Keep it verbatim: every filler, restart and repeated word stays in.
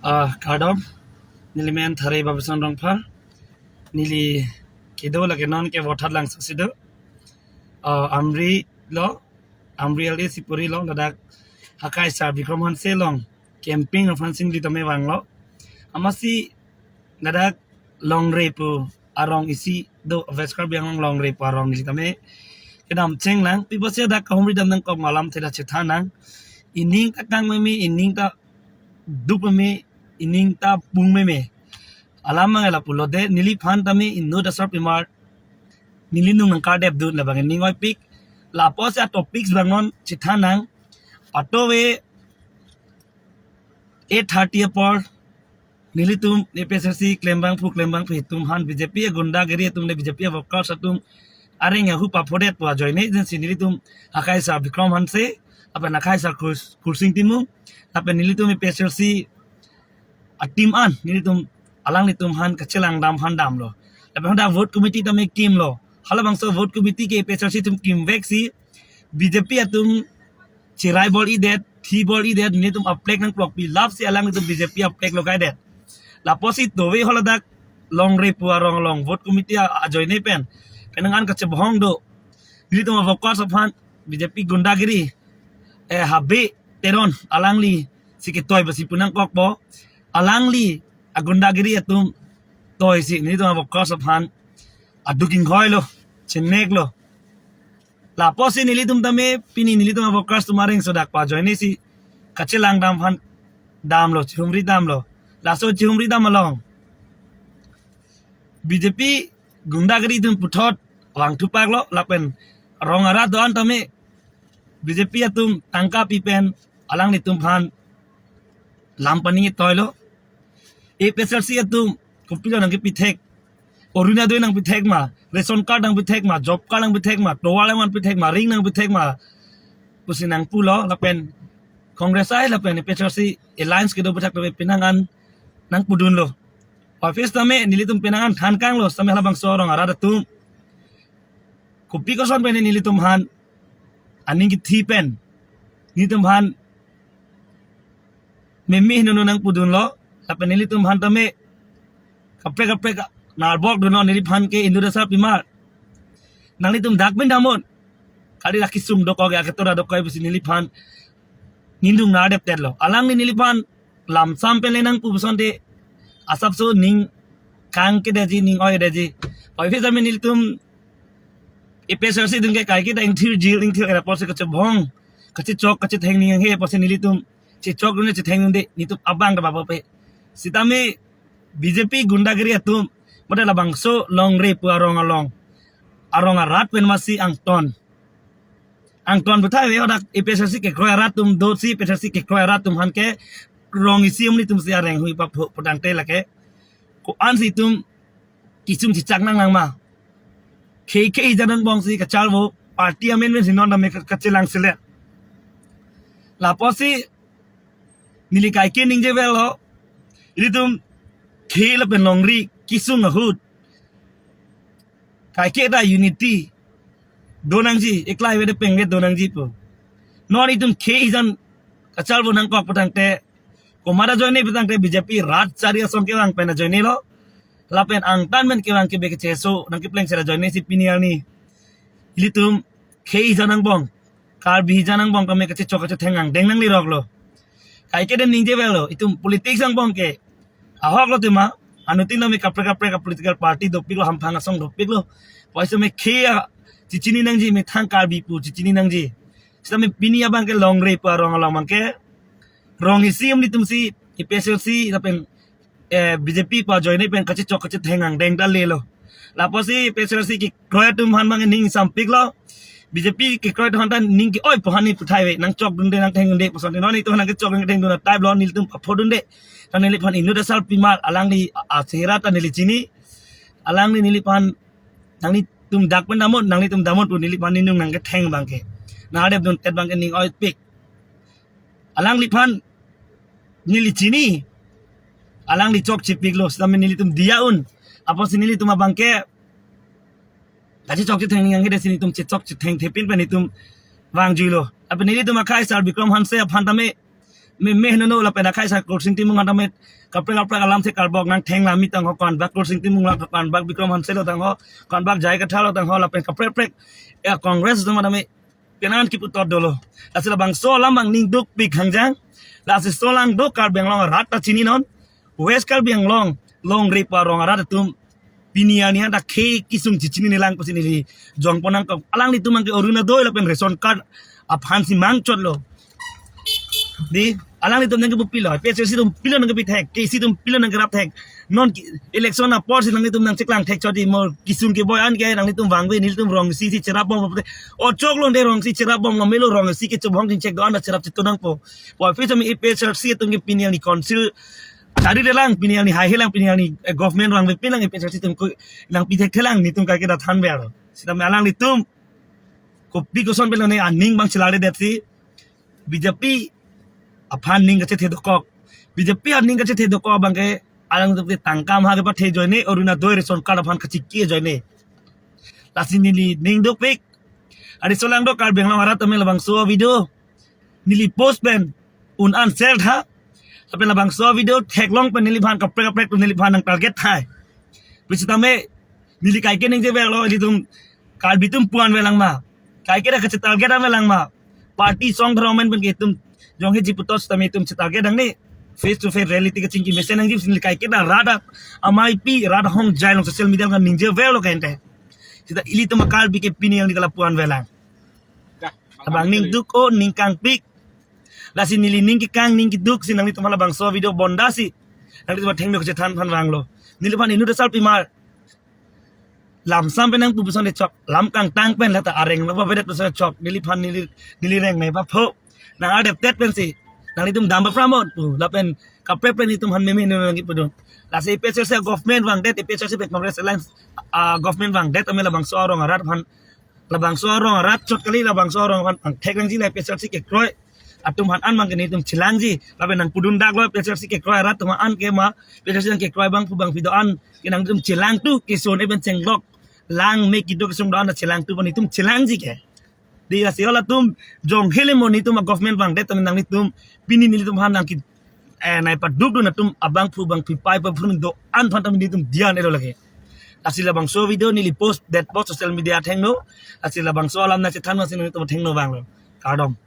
Ah, kardom, neli men Thare Babison Rongphar, neli kedo lake non ke Vothatlangso si do. Ah, Amri lo, Amri L A si puri lo, ladak akaisar Bikram Hanse along camping aphan si neli tame vanglo. Amatsi ladak Longre pu arong isi do, West Karbi Anglong Longre pu arong neli tame kedam chenglang. Pi apotsi dak kahumri dam nangkok ma alam theda chethan nang. Ining ta kang meme, ining ta duk meme, ining ta pung meme. Alam mang lapulo de, neliphan tame inut asarpimar neli nung nangkardep dun labang ning oipik. Lapusi a topics bang non chethan nang. Patowe eight thirty apor nelitum A P H L C klembangphu klembangpi atum aphan B J P agundagiri atum le B J P workers atum areng ahu paphodet pu ajoine agency nelitum akaisar Bikram Hanse, lapen akaisar Khurs-, Khursing Timung, lapen nelitum A P H L C a team an nelitum alanglitum aphan kachelang dam aphan damlo. Lapen hadak vote committee tame kimlo. Halabangso vote committee ke A P H L C atum kimvek si B J P atum cherai bor-idet, thi bor-idet, nelitum a flag nangplokpi, lapsi alanglitum B J P a flag logaidet. Lapusi towe haladak Longre pu arong along vote committee a-, ajoine pen penang an kachebohong do. Nelitum a workers aphan B J P gundagiri, eh, Habe Teron alangli si ketoi basi pu nangkokpo. Alangli agundagiri atum toisi nelitum a workers aphan aduk inghoilo, cheneklo. Lapusi nelitum tame pini nelitum a workers atum areng sodak pajoine si kachelang dam aphan damlo, chihumri damlo. Laso chihumri dam along B J P gundagiri atum puthot vangthupaklo, lapen rong arat do-an tame B J P atum tangka pi pen alanglitum aphan lam pani toilo. A P H L C atum kopilo nangkepithek, Orunodoi nangpithek ma, ration card nangpithek ma, job card nangpithek ma, tovar nangpithek ma, ring nangpithek ma pusi nangpulo, lapen Congress ai lapen A P H L C alliance kedo puthak tame penang an nangpudunlo. Office tame nelitum penang an than kanglo, tame halabangso rong arat atum kopi koson pen nelitum aphan aning kethi pen nelitum aphan meme heno nangpudunlo, lapen nelitum aphan tame kaprek kaprek narbok dunlo, neliphan ke inut asarpimar. Nanglitum dak pen damnon. Kali laki sum dokok ya ketora dokok pusi neliphan nindung nardep tetlo. Alangli neliphan lamsam pen le nangpu pusonte asapso ning kangkedetji, ning oidetji. Oi phi jamin nelitum A P H L C atum ke kaike ta ingthir jil ingthir era apotsi kachebhong, kachechok kachetheng ning he apotsi nelitum chechok dunde chetheng dunde, nelitum abang ta bapape. Sitame B J P gundagiri atum mate labangso Longre pu arong along, arong arat pen masi angton. Angton puthai ve hadak A P H L C kekroi arat atum dosi, A P H L C kekroi arat atum aphan ke rong isi um nelitum si areng hui paphu putangte lake ko-an si itum kisung chichak nanglang ma. Khei khei jan angbong si kacharvo, party amen men si non tame ka-, kachelang selet. Lapusi neli kaike ningje velo. Ilitum khei lapen longri kisung ahut kaike ta unity do nangji, eklai vede pengvet do nangji pu. Non itum khei jan kacharvo nangkok putangte, komat ajoine putangte B J P rat chari asong kevang pen ajoinelo. Lapen angtan men kevang kebe kecheso nangkepleng sera ajoine si pini arni ilitum khei jan angbong, Karbi jan angbong tame kachechok kachetheng angdeng nangliroklo. Kaike den ningje velo, itum politics angbong ke ahoklo tema, anuttin tame kaprek kaprek a political party dopiklo, hamphang asong dopiklo. Poisa me khei a chichini nangji, methang Karbi pu chichini nangji. Sitame pini abang ke Longre pu arong along abang ke rong isi um nelitum si A P H L C lapen, eh, B J P pu ajoine pen kachechok kachetheng angdeng ta lelo. Lapusi A P H L C kekroi atum aphan abang ning sampiklo. B J P kekroi atum aphan ta ning ke-oi pu aphan ni puthai ve, nangchok dunde nangtheng dunde puson non itum nangkechok nangtheng dun a type lo, nelitum papho dunde. Ta neliphan inut asarpimar, alangli a-, achehra ta neli chini. Alangli neliphan nanglitum dak pen damnon, nanglitum damnon pu neliphan nindung nangketheng abang ke, nangdep dun tet abang ke ning oipik. Alangliphan neli chini, alangli chokchepiklo, sitame nelitum diya un. Apotsi nelitum abang ke kachechok chetheng ning angke desi nelitum chechok chetheng thepin pen itum vangjuilo. Lapen nelitum akaisar Bikram Hanse aphan tame Me me no no lapen akhai sa Kursing Timung anta me kaprek kaprek alam se karbok nang theng lami tangho, ko-anbak Kursing Timung lang, ko-anbak Bikram Hanse lo tangho, ko-anbak J I Kathar lo tangho, lapen kaprek kaprek ya Congress do madam me kenan kipu tot dolo. Lasi labangso alam bang ning dukpik hangjang. Lasi solang do Karbi Anglong arat ta chininon. West Karbi Anglong, Longri pu arong arat atum pini arni anta khei kesung chichinine lang pusi neli jongpon nangkok. Alanglitum bang ke Orunodoi lapen ration card aphan si mangchotlo. Di, alanglitum nangkepu pilo, P H L C atum pilo nangkepi thek, K C atum pilo nangkerap thek. Non ki-, election apor si nanglitum nangcheklang thek chot di, mo kesung keboi an ke nanglitum vangve, nelitum rong isi si cherap bomlo. O choklo de rong isi cherap bomlo, melo rong isi kechobong chingchek do-an ta cherap chitu nangpo. Poi phi chami P H L C atum ke pini arni council tari de lang, pini arni haihe lang, pini arni, eh, government vangve pin lang P H L C atum ko nangpi thekthe lang, netum kaike ta thanver. Sitame alanglitum kopi koson pen lone aning bang chelare det si B J P aphan ning kachethe dokok. B J P aning kachethe dokok bang ke alangtum ke tangka maha kepathe ajoine, Orunodoi ration card aphan kachiki ajoine. Lasi neli ning dukpik. Ari solang do Karbi Anglong arat tame labangso video neli post pen un-an share tha. Lapen labangso video theklong pen neliphan kaprek kaprek atum neliphan nang target thai. Pu sitame neli kaike ningjeverlo, ilitum Karbi atum puan velang ma, kaike ta kachetarget an velang ma. Party song government pen ke itum jonghe ji putos tame itum chetarget nangne, face to face rally ti kachingki mesen nangji, neli kaike ta rat amei pi rat ahongjai along social media kan ningjeverlo kente. Sita ilitum Karbi ke pini arni ta la puan velang. Abang ning duk o ning kangpik. Lasi neli ning kekang ning keduk si nanglitum labangso video bonda si nanglitum athengno kachethan aphan vanglo. Neliphan inut asal pimar lamsam pen nangpu puson de chok, lam kangtang pen lata areng lo pavedet puson chok, neliphan neli, neli reng me papho. Nang adep tet pensi nanglitum dam papramon pu lapen kaprek pen itum aphan meme ne nangkipu do. Lasi P H L C government vangdet, P H L C pen Congress Alliance, ah, government vangdet tame labangso arong arat aphan, labangso arong arat chot kali, labangso arong aphan angthek nangji, la P H L C kekroi atum aphan an bang ke netum chelangji. Lapen nangpudun daklo P H L C kekroi arat atum an ke ma, P H L C kekroi bangphu bangphi do-an ke nangtum chelangtu, keson pen chenglok lang me kedo kesung do-an chelangtu, netum chelangji ke. Di lasi halatum jonghe le mo netum government vangdet tame nanglitum pini nelitum aphan nangki, eh, nai paduk dun atum abangphu bangphi pai paphun do-an aphan tame netum dhyan elo lake. Lasi labangso video neli post det po social media athengno. Lasi labangso alam nangchethan masi netum athengno vanglo. Kardom.